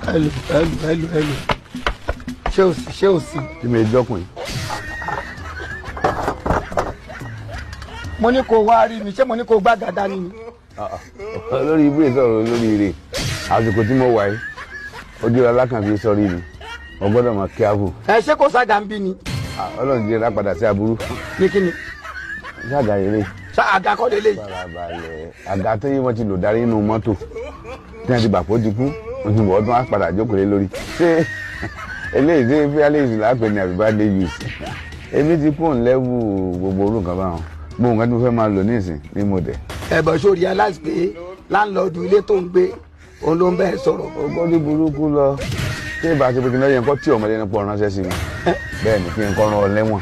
Hello, hello, hello, hello. Ṣé o sì, ṣé o sì? Tí mi jọkùn. Mo ní kó wá rí mi, ṣé mo ní kó gbá gàdá ni? Lórí ibú ìsọ̀rọ̀ lórí ire, àsìkò tí mo wà yìí, ojú alákàn fi sọrí mi, mo gbọ́dọ̀ mọ̀ kíáfù. Ẹ ṣé kò ságà ń bí ni? Ọlọ́run ti rà padà sí aburú. Ní kí ni? Ṣáàgà eré. Ṣá àga kọ́ lélẹ̀ yìí. Farabalẹ̀, àga tó yí wọ́n ti lò darí inú mọ́tò tí wọ́n ti gbà pé ó ti kú, wọ́n ti wọ̀ ọdún á padà jókòó lé lórí. Ṣé eléyìí ṣé fíálẹ̀ ìṣù lápẹ̀ ní àbí bá dé use? Èmi ti kún lẹ́wù gbogbo orú nǹkan báwọn. Gbogbo nǹkan tí mo fẹ́ máa lò nísìn ní mo dẹ̀. Ẹ bọ̀ ṣó realize pé láńlọ́ọ̀dù ilé tó ń gbé òun ló ń bẹ́ẹ̀ sọ̀rọ̀. Ogójì burúkú lọ. Ṣé ìbá ṣe pé kí n lọ yẹn kọ́ tí ọmọdé ní pọ̀ ránṣẹ́ sí mi? Bẹ́ẹ̀ ni kí n kọ́ rán ọ lẹ́wọ̀n.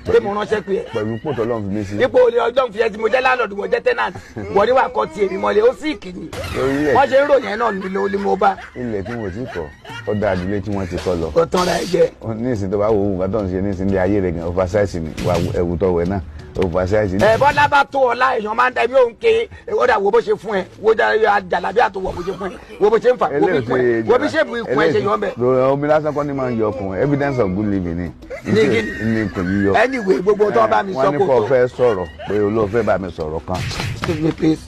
Pé mo ránṣẹ́ pé ẹ. Pẹ̀lú pòtọ́ lọ́n fi mí sí. Ipò olè ọjọ́ ń fi ẹ tí mo jẹ́ láńlọ́ọ̀dù wọ́n jẹ́ tenant. Wọ́n ní wà kọ́ ti èmi mọ́lẹ̀ ó sì kìíní. Wọ́n ṣe ń ròyìn ẹ̀ náà nílò olè mo bá. Ilẹ̀ tí mo ti kọ̀, ó dáa ju ilé tí wọ́n ti kọ́ lọ. Ó tán ra ẹ jẹ. Ní ìsìn tó bá wo nǹkan tó ń ṣe ní ìsìn ilé ayé rẹ̀ gan, oversize ni, wà ẹ̀wù tó wẹ̀ náà, oversize ni. Ẹ bọ́lá bá tó ọlá èèyàn máa ń dá ẹbí òun ké, ó dà wo bó ṣe fún ẹ, wo dà jàlábí àtọwọ̀ bó ṣe fún ẹ, wo bó ṣe ń fà, wo bí ikùn ẹ, wo bí ṣe bu ikùn ẹ ṣe yọ ọbẹ̀. Omi lásán kọ́ ni máa ń yọ ọkùn, evidence of good living ni. Ní kí ni? Ní kò yíyọ. Anyway, gbogbo tó bá mi sọ kó tó. Wọ́n ní kò fẹ́ sọ̀rọ̀ pé olóòfẹ́ bá mi sọ̀rọ̀ kan. Excuse me please.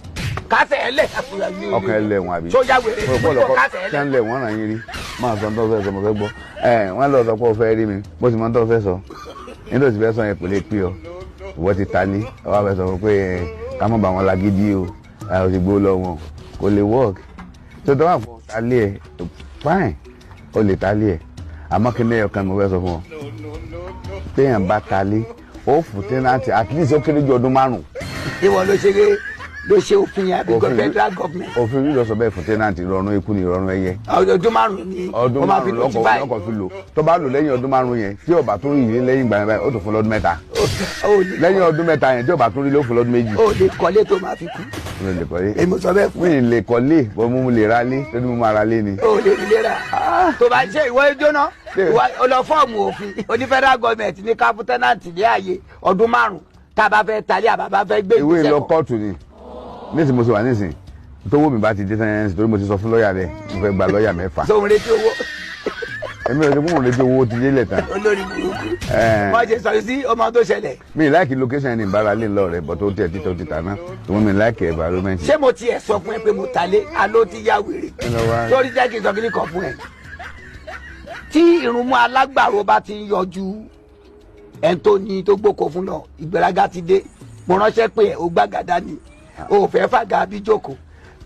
Kásẹ̀ ẹ lẹ̀. Ọkàn ẹ lẹ̀ wọ̀n àbí? Tó yá wèrè, mo ní kò kásẹ̀ ẹ lẹ̀. Kí ń lẹ̀ wọ́n ràn yín rí. Máa sọ tó fẹ́ sọ, mo fẹ́ gbọ́. Ẹ wọ́n lọ sọ pé o fẹ́ rí mi, bó ti mọ tó fẹ́ sọ. Nítorí tí fẹ́ sọ yẹn kò lè pé ọ. Ìwọ ti ta ní, ọ wá fẹ́ sọ fún pé ká má bà wọn lágídí o, ẹ ò sì gbó lọ wọn, kò lè work. Tó tó wà fún ta lé ẹ, fine, o lè ta lé ẹ. Àmọ́ kí ni ẹyọ kan mo fẹ́ sọ fún ọ? Téèyàn bá ta lé, ó fún tenant at least ó kéré ju ọdún márùn-ún. Ìwọ ló ṣe ló ṣe òfin yẹn àbí federal government. Òfin yìí lọ sọ bẹ́ẹ̀ fún tenant, ìrọ̀rùn ikú ni ìrọ̀rùn ẹyẹ. Ọdún márùn-ún ni ọdún ó máa fi márùn-ún notify. lọ́kọ̀ fi lò. Tó bá lò lẹ́yìn ọdún márùn-ún yẹn, tí ó bá tún rí ìrírí lẹ́yìn ìgbà yẹn báyìí, ó tún fún lọ́dún mẹ́ta. Lẹ́yìn ọdún mẹ́ta yẹn, tí ó bá tún rí ló fún lọ́dún méjì. Ó lè kọ́lé tó máa fi kú. Mi ò lè kọ́lé. Èmi sọ bẹ́ẹ̀ fún Mi ì lè kọ́lé, bọ́ mo lè ra lé, torí mo máa ra lé ni. Ó lè rí lé rà. Tó bá ṣe ìwọ jóná, ìwọ lọ fọ́ọ̀mù òfin oní federal government ní ká fún tenant ní ààyè ọdún márùn-ún tá a bá fẹ́ talé àbá bá fẹ́ gbé Ìwé ìgbésẹ̀ lọ kan. kóòtù ni. Nísìnyí mo ti wà nísìnyí. Tówó mi bá ti dé sẹ́yìn torí mo ti sọ fún lọ́ọ̀yà rẹ̀, mo fẹ́ gba lọ́ọ̀yà mẹ́fà. So ń retí owó. Èmi ò sọ fún òun retí owó ti délẹ̀ tán. Olórí burúkú. Wọ́n ṣe sọ sí ọmọ tó ṣẹlẹ̀. Mi ì like location ẹni ìbára lè lọ rẹ̀, but ó tiẹ̀ títọ́ ti tà náà. Tòun mi like environment. Ṣé mo tiẹ̀ sọ fún ẹ pé mo talé? Alo ti ya wèrè. Kí ló wá? Sórí jẹ́ kí n sọ kíní kan fún ẹ. Tí irunmú alágbàro bá ti ń yọjú ẹni tó ní tó gbóko fún lọ, ìgbéraga ti dé. Mo ránṣẹ́ pé ẹ ò gbàgàdá ni. O ò fẹ́ fàgà bí jókòó.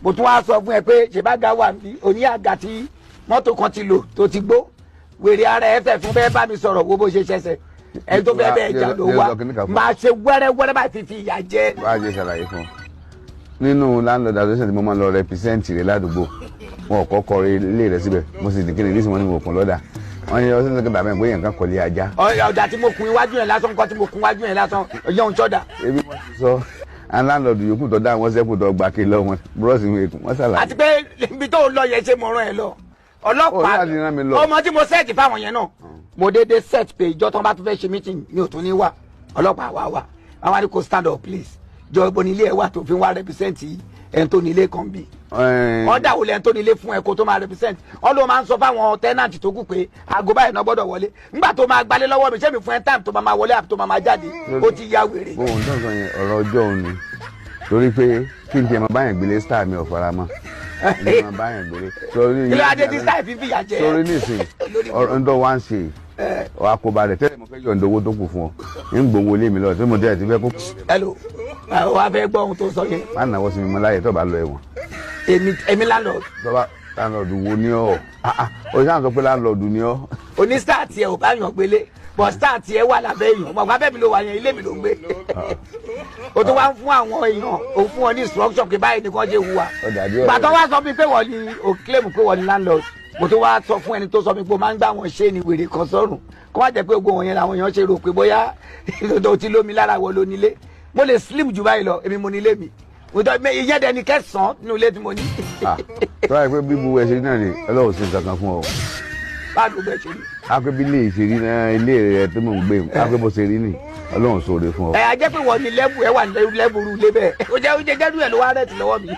Mo tún wá sọ fún ẹ pé ṣèbága wà níbí, oní àga tí mọ́tò kan ti lò tó ti gbó. Wèrè ara ẹ fẹ́ fún bẹ́ẹ̀ bá mi sọ̀rọ̀ wo bó ṣe ṣẹṣẹ. Ẹni tó fẹ́ bẹ́ẹ̀ jà ló wá. Máa ṣe wẹ́rẹ́wẹ́rẹ́ bá ti fi ìyà jẹ. Wá jẹ́ ṣàlàyé fún ọ. Nínú landlord association tí mo máa ń lọ represent rẹ ládùúgbò, wọn ò kọ́kọ́ ilé rẹ síbẹ̀, mo sì ní kíni ní ìsìn wọn ni mo kún lọ́dà. Wọ́n ní ọsẹ tó dàbẹ̀ pé yẹn kan kọ́lé ajá. Ọjà tí mo kun iwájú yẹn lásán kọ́ tí mo kun iwájú yẹn lásán, ọjọ́ ń sọ́dà. Ebi wọ́n ti sọ landlord yòókù tó dá wọn sẹ́kù tó gbà kí lọ wọn búrọ́ọ̀sì wọn èkó wọ́n ṣàlàyé. Àti pé ibi tó ń lọ yẹn ṣe mo rán ẹ lọ. Ọlọ́pàá Ó láti rán mi lọ. ọmọ tí mo set fáwọn yẹn náà. Mo dédé set pé ìjọ tó ń bá tún fẹ́ ṣe meeting mi ò tún ní wà. Ọlọ́pàá wà wà. Àwọn àni kò stand up please. Jọ ibo nílé ẹ wà tó fi wá represent ẹni tó nílé kan bí. Ọ̀dà wo lẹ́ni tó nílé fún ẹ kó tó máa represent. Wọ́n ló máa ń sọ fáwọn tenant tó kù pé aago báyìí náà gbọ́dọ̀ wọlé. Nígbà tó máa gbalé lọ́wọ́ mi, ṣé mi fún ẹ time tó máa máa wọlé àbí tó máa máa jáde? Ó ti ya wèrè. Bóun tó ń sọ yẹn ọ̀rọ̀ ọjọ́ òun ni. Torí pé kí n tiẹ̀ máa báyàn gbélé star mi ò fara mọ́. Kí n máa báyàn gbélé. Kí ló adé tí star fi fìyà jẹ? Torí nísìnyí, ọ̀rọ̀ ń tọ́ wá ń ṣe ọ̀ àkóbá rẹ̀ tẹ́lẹ̀ mo fẹ́ yọ̀ǹda owó tó kù fún ọ. Ń gbowó ilé mi lọ tí mo tẹ́lẹ̀ ti fẹ́ kó. Hello, wàá fẹ́ gbọ́ ohun tó sọ yẹn. Má nàwọ́ sí mi mọ́ láyé tó bá lọ ẹ̀wọ̀n. Èmi landlord. Tó bá landlord wo ni ọ́? O ṣáà sọ pé landlord ni ọ́. Oní star tiẹ̀ ò bá yàn gbélé, but star tiẹ̀ wà lábẹ́ èèyàn. Mọ̀ abẹ́ mi ló wà yẹn, ilé mi ló ń gbé. O tún wá ń fún àwọn èèyàn, o fún wọn ní instruction pé báyìí nìkan ṣe hùwà. Ó dàbí ọ̀rẹ́. Gbàtọ́ wá sọ mi pé wọ́n ní o claim pé wọ́n ní landlord. Mo tún wá sọ fún ẹni tó sọ mi pé o máa ń gbà wọ́n ṣe ni wèrè kan sọ́run. Kó má jẹ́ pé gbogbo wọn yẹn làwọn èèyàn ṣe rò pé bóyá o ti lómi lára wọ ló nílé. Mo lè slim jù báyìí lọ, èmi mo nílé mi. Ìyẹn dẹni kẹsàn-án nínú ilé tí mo ní. Tó báyìí pé bíbu ẹ ṣe náà ni Ọlọ́run ṣe nǹkan kan fún ọ. Báwo ló bẹ ṣe rí? A pé bí ilé ìṣèrí náà ilé rẹ tó mò ń gbé, a pé bó ṣe rí ni. Ọlọ́run sóore fún ọ. Ẹ a jẹ́ pé wọ́n ní lẹ́bù ẹ wà lẹ́bùrú lé bẹ́ẹ̀. O jẹ́ oúnjẹ jẹ́rú ẹ̀ ló wá rẹ̀ tì lọ́wọ́ mi.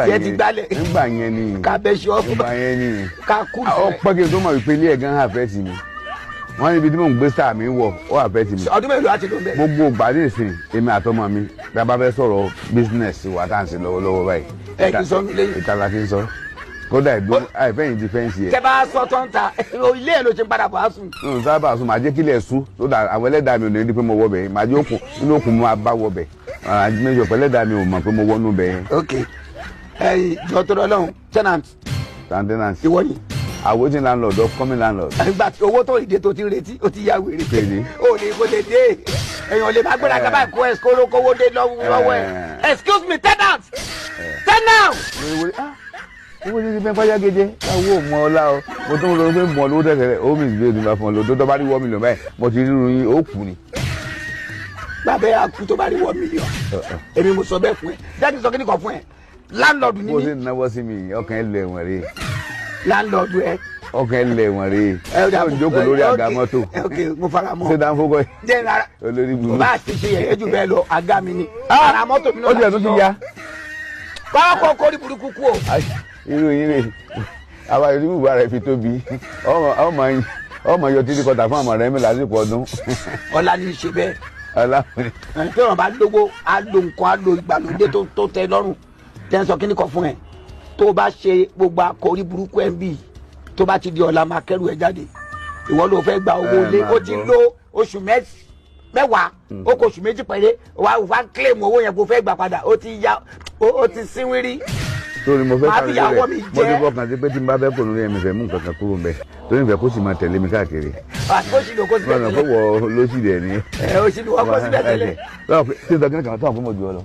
Tiẹ̀ ti gbálẹ̀. Nígbà yẹn ni. Ká bẹ́ ṣe ọ́ fún. Nígbà yẹn ni. Ká kú. Ó pẹ́ kí n tó mọ̀ wípé ilé ẹ̀ gan àfẹ́ tì mí. Wọ́n níbi tí mò ń gbé sáà mi wọ̀ ó àfẹ́ tì mí. Ọdún mélòó láti lò ń bẹ̀? Gbogbo ìgbà ní ìsìn èmi àtọmọ mi bí a bá fẹ́ sọ̀rọ̀ bísínẹ̀sì wa tá à ń ṣe lọ́wọ́lọ́wọ́ báyìí. Ẹ kì í sọ nílé yìí. Ìta la ti ń sọ. Kódà àìfẹ́yìn ti fẹ́ǹsì ẹ̀. Tẹ bá sọ tó ń ta ilé ẹ̀ ló ṣe ń padà bọ̀ á sùn. N sábà sùn màá jẹ́ kílẹ̀ sùn tó dà àwọn ẹlẹ́dàá mi ò ní rí pé mo wọ bẹ̀ màá jẹ́ òkun inú òkun mo máa bá wọ bẹ̀ méjì ọ̀pẹ ẹlẹ́dàá mi ò mọ̀ pé mo wọnú bẹ̀ yẹn. Ok, ẹyin jọ tó lọ́hùn tenant. Tenant. Ìwọ ni. Àwòtí landlord or coming landlord. Ìgbà tí owó tó ìdè tó ti retí ó ti ya wèrè. Kéde. O lè kó lè dé. Èèyàn lè má gbéra kábàá kó ẹ̀ kówó dé lọ́wọ́ ẹ̀. Excuse me tenant. Tenant. Owó ní ti fẹ́ fáyà gẹ́gẹ́ owó mọ ọlá o mo tún lọ pé mọ lówó tẹ̀sẹ̀ rẹ̀ ó mi ìgbé ìdúgba fún ọ lọ tó bá rí 1 million báyìí mo ti rírun yín ó kù ni. Bàbá yà kú tó bá rí 1 million èmi mo sọ bẹ́ẹ̀ fún ẹ jáde sọ kíni kan fún ẹ láńlọ́ọ̀dù ni mí. Bó ṣe náwó sí mi ọkàn ẹ lẹ̀ wọ̀n rè. Láńlọ́ọ̀dù ẹ. Ọkàn ẹ lẹ̀ wọ̀n rè. Ẹ ò jókòó lórí àga mọ́tò. Ok mo fara mọ́. Ṣé dáńfó kọ́ jẹ́ rárá olórí gbogbo. Bá a ti ṣe yẹ̀yẹ́ jù bẹ́ẹ̀ lọ àga mi ni. Ara mọ́tò mi náà ó ti ẹ̀ tó ti ya. Kọ́kọ́ kórìí burúkú kú o. Irú yín rè àwa ìlú bùbá rẹ fi tóbi ọmọ yọ títí kọta fún àmọ rẹ mi lásìkò ọdún. Ọlá ní í ṣe bẹ́ẹ̀. Ọlá ní. Tí wọn bá lówó á lo nǹkan á lo ìgbàlódé tó tẹ́ lọ́rùn tẹ́ ń sọ kíní kan fún ẹ tó bá ṣe gbogbo akórí burúkú ẹ ń bì tó bá ti di ọ̀la máa kẹ́rù ẹ jáde ìwọ ló fẹ́ gba owó ilé ó ti lo oṣù mẹ́wàá ó kó oṣù 2 péré wà á kílèmù owó yẹn kó fẹ́ gbà padà ó ti ya ó ti sínwírí. Torí mo fẹ́ sáré rẹ̀ mo ti fọkàn sí pé tí n bá fẹ́ kò lórí ẹ̀mí fẹ́ mú nǹkan kan kúrò mbẹ́ torí ìfẹ́ kó sì máa tẹ̀lé mi káàkiri. Kó sì lò kó sì bẹ̀ tẹ́lẹ̀. Wọ́n kó wọ lóṣì dẹ̀ ni. Ẹ o sì lò wọ́n kó sì bẹ̀ tẹ́lẹ̀. Tí n sọ kí ni kàn tó àwọn fún mo jù ọ lọ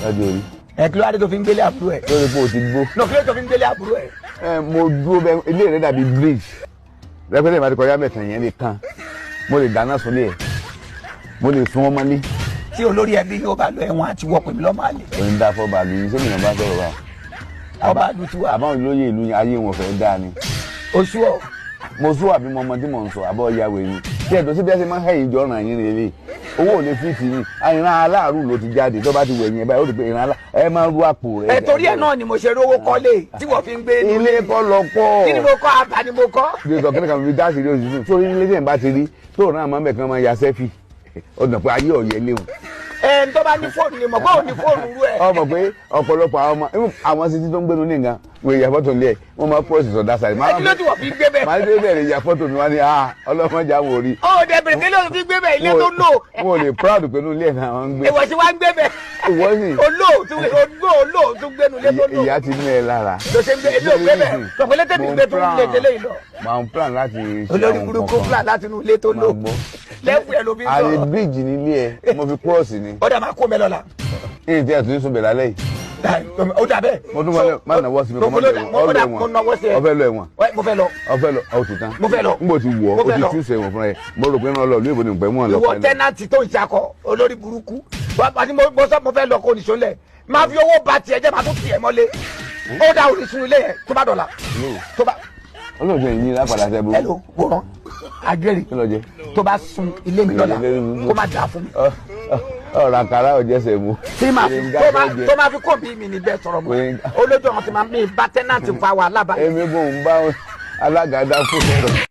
lọ́jọ́ orí. Ẹ kí ló wá dé tó fi ń gbélé àbúrò ẹ. Lórí pé o ti gbó. Nà kí ló tó fi ń gbélé àbúrò ẹ. Ẹ mo dúró bẹ ilé rẹ dàbí bridge rẹpẹtẹ ìbá ti kọjá mẹ́ta yẹn lè kan mo lè dáná sunlé ẹ mo lè sun ọmọ ní. Tí olórí ẹbí yóò bá lọ ẹ̀wọ̀n àti wọ pèmí lọ́mọ àlè. Òun dá fọ́ bàálù yìí sẹ́mi náà bá sọ̀rọ̀ báwọn. Ọba àlù tiwa. Àbáwọn olóyè ìlú yẹn ayé wọn fẹ́ dáa ni. Oṣù ọ. Mo sún àbí mo ọmọ tí mò ń sọ àbọ̀ ya wèrè tí ẹ̀dọ́ sí bí a ṣe máa ń hẹ̀yìn jọ ràn yín rèé owó ò lè fi tì yín àìrán aláàrú ló ti jáde tó bá ti wẹ̀ yẹn báyìí ó rí pé ìran ẹ máa ń rú àpò rẹ. Ẹ torí ẹ náà ni mo ṣe rówó kọ́lé tí wọ́n fi ń gbé ilé kọ́ lọ pọ̀. Kí ni mo kọ́ àbá ni mo kọ́. Bí o sọ kíni kan fi gáàsì rí oṣù fún sórí ilé tí ẹ̀ bá ti rí tó ràn án mọ́ kan máa ya sẹ́fì ó dàn pé ayé ọ̀yẹ́ léwu. Ẹ n tó bá ní fóònù ni mọ̀ pé ò ní fóònù rú ẹ. Ọmọ pé ọ̀pọ̀lọpọ̀ àwọn ọmọ àwọn sítí tó ń gbénu ní nǹkan wọ́n ya fọ́tò nílẹ̀ wọ́n máa pọ̀ sísọ dá sáré. Ẹ kí ló ti wọ̀ fi gbé bẹ́ẹ̀. Màá dé bẹ̀rẹ̀ ya fọ́tò mi wá ní ọlọ́mọdé àwọn orí. Ó dẹ bẹ̀rẹ̀ kí ló fi gbé bẹ́ẹ̀ ilé tó lò. Wọn ò lè proud pẹ̀lú ilé ẹ̀ náà wọ́n ń gbé. Ìwọ ṣe wá ń gbé bẹ́ẹ̀. Ìwọ sì. Olóòtú olóòtú gbénu ilé tó lò. Ìyá ti ní ẹ lára. Ló ṣe ń gbé èmi ò gbé bẹ́ẹ̀ tọ̀pẹ́lẹ́ tẹ̀mí gbé tó ń lé tẹ́lẹ̀ yìí lọ. Màá ń plan láti ṣe àwọn Olórí burúkú plan láti inú ilé tó lò. Lẹ́fù ẹ̀ ló fi ń sọ̀rọ̀. Àlè bíríìjì nílé ẹ mo fi cross ni. Ó dà máa kó mi lọ́la. Ìyẹn tí a tún sùn bẹ̀ lálẹ́ yìí. Ó dà bẹ́ẹ̀. Mo tún wọlé má nàwọ́ sí mi kọ́ mọ́ lọ ẹ̀wọ̀n. Ó fẹ́ lọ ẹ̀wọ̀n. Mo fẹ́ lọ. Ó fẹ́ lọ ó ti tán. Mo fẹ́ lọ. N bò ti wọ̀ ó ti túnṣe ẹ̀wọ̀n fúnra ẹ̀. Mo rò pé ń lọ ìlú èbó ni pẹ̀ mọ́ lọ. Ìwọ tẹ́nàtì tó ń ṣakọ olórí burúkú. Àti mo sọ mo fẹ́ lọ kó nìṣó lẹ̀. Máa fi owó ba tiẹ̀ jẹ́ máa tún tiẹ̀ mọ́lé. Ó dà òní sunu ilé yẹn tó bá dọ̀la. Olóòjọ yìí ní lápadà sẹ́bù. Hello, wòran àgẹ́rì tó bá sun ilé mi lọ́la kó má dà fún mi. Ọ̀rọ̀ àkàrà ọ̀jẹ̀sẹ̀ mu. Tó máa fi kó bí mi ní bẹ́ẹ̀ sọ̀rọ̀ mọ́. Olójú àwọn ti máa mi bá tẹ́nàtì fa wàhálà báyìí. Èmi kò ń bá alága dá fún ọ̀rọ̀.